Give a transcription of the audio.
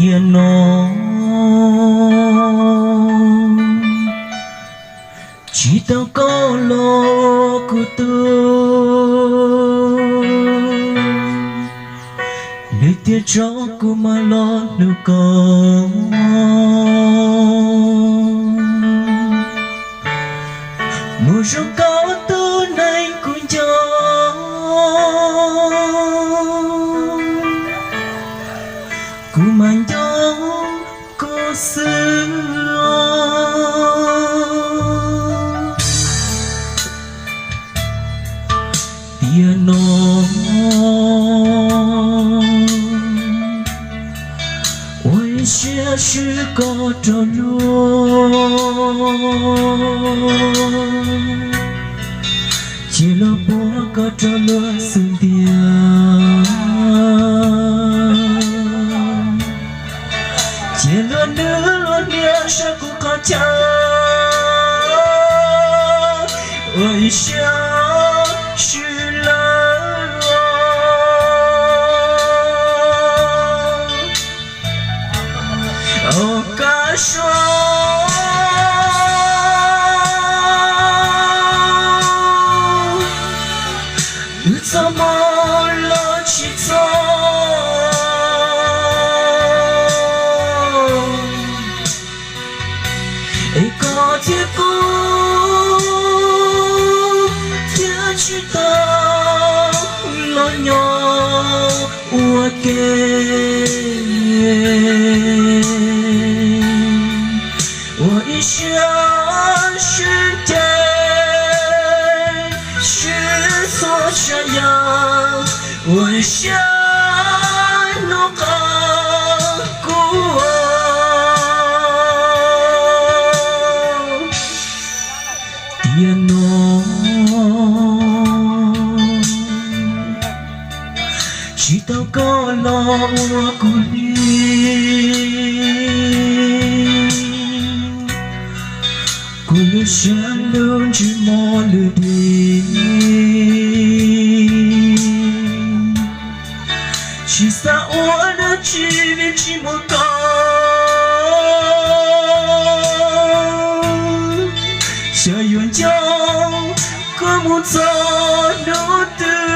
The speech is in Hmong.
Tiam no tsis tau koj los ua kuv tub, lwm tiam tso kuv mam los hlub koj. Mus zoo koj tus neeg kuv nco, kuv mas nco koj xwb. Tiam no ua ib siab swb koj rau luag, cia luag puag koj rau luag xwb ntiag. Cia luag nws luag niam saib kuv qhov chaw, ua ib siab swb lawm. Au kab sua, wb txoj hmoo los tsis txog, es koj thiab kuv thiaj tsis tau los nyob ua ke. Ua ib siab sib ceg, sib txhawb sib yav, ua ib siab hnub qab kuv. Tiam no tsis tau koj los ua kuv li, kuv lub siab lub ntsws mos lwj dig. Tsis xav ua dab tsi vim tsis muaj koj, xyov yuav nco koj mus txog hnub twg.